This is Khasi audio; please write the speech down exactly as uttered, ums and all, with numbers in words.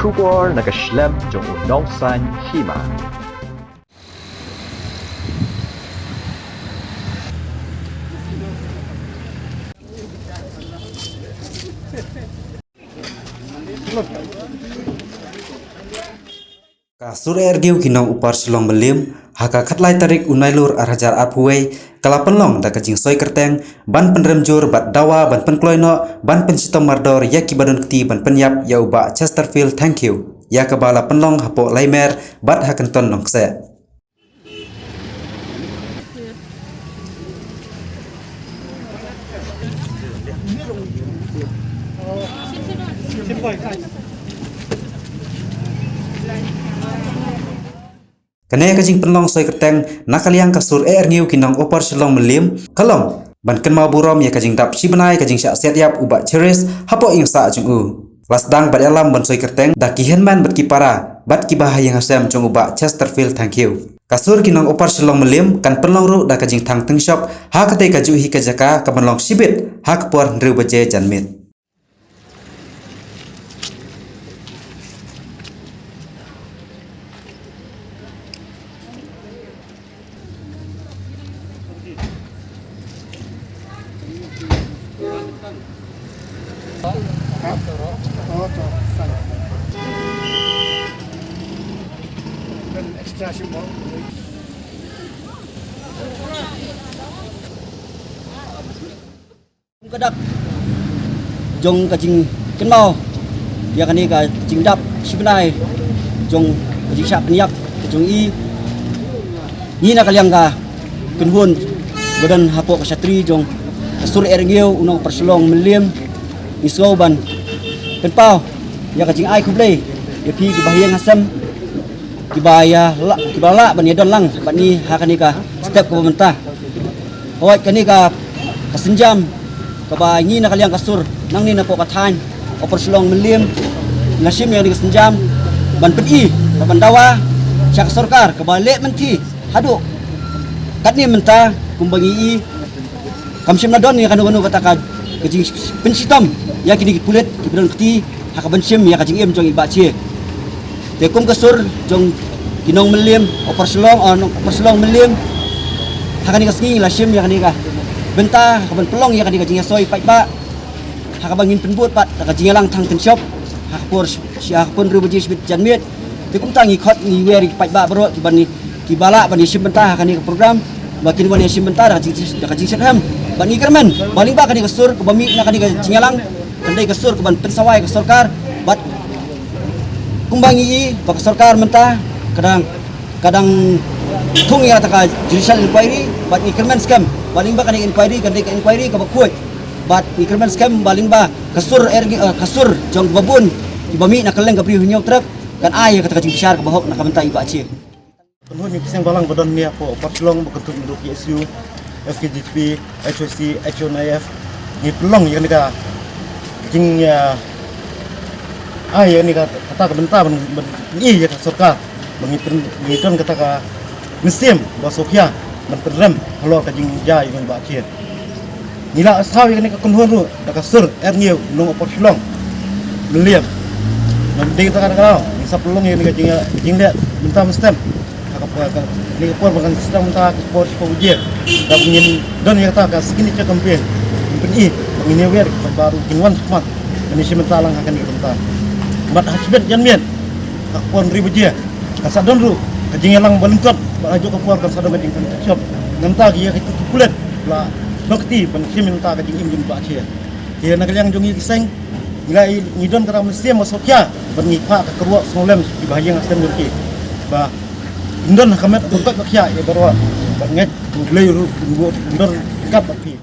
Khubor na ka shlem jong u nongsan hima. Ka sur ergiew ki nong upper Shillong Mylliem, ha ka khatlai tarik u Nailur ar hajar arphew wei, ka la pynlong da ka jingsoi kyrteng, ban pynrem jur bad dawa ban pynkloi noh, ban pynshitom mardor ïa ki ba don kti ban pynïap ïa u Bah Chesterfield Thangkhiew, ïa kaba la pynlong hapoh Laimer, bad ha Kynton Nongkseh. Kane ka jingpynlong soi kyrteng na ka liang ka sur ergiew ki nong upper Shillong Mylliem, ka long ban kynmaw burom ïa ka jingdap shi bnai ka jingshah siat ïap u Bah Cherish hapoh ïing sah jong u. La sdang bad ïalam ban soi kyrteng da ki hynmen bad ki para bad ki bahaïing hasem jong u Bah Chesterfield Thangkhiew. Ka sur ki nong upper Shillong Mylliem kan pynlong ruh da ka jingthang tyngshop ha katei ka juh hi ka jaka ka ban long shibit ha ka por hynriew baje janmiet. Ka dak jong ka jingkynmaw ïa kane ka jingdap shi bnai jong ka jingshah pynïap ka jong i. Ngi na ka liang ka kynhun ba don hapoh ka shatri jong ka sur ergiew u nong upper Shillong Mylliem, ngi sngew ban pynpaw ïa ka jingai khublei ïa phi ki bahaïing hasem kiba ïa lah, kiba lah ban ïadon lang bad ngi ha kane ka step kaba mynta. Hooid, kane ka, ka sienjam kaba ngi na ka liang ka sur nangne napoh ka thaiñ upper Shillong Mylliem, la shim ïa kane ka sienjam ban pyni, ban dawa sha ka sorkar kaba leh mynthi haduh katne mynta kumba ngi i. Kam shym la don ïa kano kano kata ka, ka jingpynshitom ïa kine ki pulit kiba don kti ha ka ban shim ïa ka jingim jong i Bah Shie. Te kum ka sur jong ki nong Mylliem, upper Shillong, oh, nong upper Shillong Mylliem, ha kane ka sngi la shim ïa kane ka bynta ha ka ban pynlong ïa kane ka jingïasoi paidbah ha kaba ngin pynbud pat da ka jingïalang thang tyngshop ha ka por shi, ha ka por hynriew baje shibit janmiet. Te kumta ngi khot ngi wer ïa ki paidbah baroh kiba ngi, kiba lah ban ïashim bynta ha kane ka program, ba kin wan ïashim bynta da ka jing, da ka jingshitrhem. Bad ngi kyrmen ba lyngba kane ka sur kaba mih na kane ka jingïalang, kan dei ka sur kaban pynsawa ïa ka sorkar. Bad kumba ngi i ba ka sorkar mynta ka dang, ka dang thung ïa kata ka judicial inquiry, bad ngi kyrmen skhem ba lyngba kane ka inquiry kan dei ka inquiry kaba khuid. Bad ngi kyrmen skhem ba lyngba ka sur er, eh, ka sur jong kiba bun kiba mih na kylleng ka Bri u Hynñiewtrep kan ai ïa kata ka jingbishar kaba hok na ka bynta i Bah Shie. Kynhun ïing ki seng balang ba don ne hapoh Upper Shillong, ba kynthup naduh K S U, F K J P, H Y C, H O N I F, ngi pynlong ïa kane ka jing, ïa, ai ïa kane ka, kata ka bynta ban, ban pyni ïa ka sorkar ba ngi pyn, ngi don kata ka mynsiem ba sngewkhia ban pynrem halor ka jingjia ïa u Bah Shie. Ngi la saw ïa kane ka kynhun ruh da ka sur Erngieu, nong Upper Shillong Mylliem. Nang dei kata ka daw ngi sa pynlong ïa kane ka jing, jingleh mynta mynstep. Ha ka por, kane ka por ba kan step mynta ka por shiphew baje. Da ngin don ïa kata ka signature campaign, ngin pyni ba ngin ïawer ki paidbah ruh kin wan khmat ban ïashim bynta lang ha kane ka bynta. Bad ha shibit janmiet ha ka por hynriew baje kan sa don ruh ka jingïalang ba lyngkot, bad ha kajuh ka por kan sa don ka jingpynshop. Nangta ki ïa ki pulit la don kti ban shim bynta ka jingim jong u Bah Shie. Te na ka liang jong ngi ki seng, ngi la, ngi don kata ka mynsiem ba sngewkhia bad ngi phah ka kyrwoh sngewlem sha ki bahaïing hasem jong ki ba kin don ha ka met ka bynta ka khia ïa baroh, bad ngeit U Blei ruh un don ryngkat bad phi.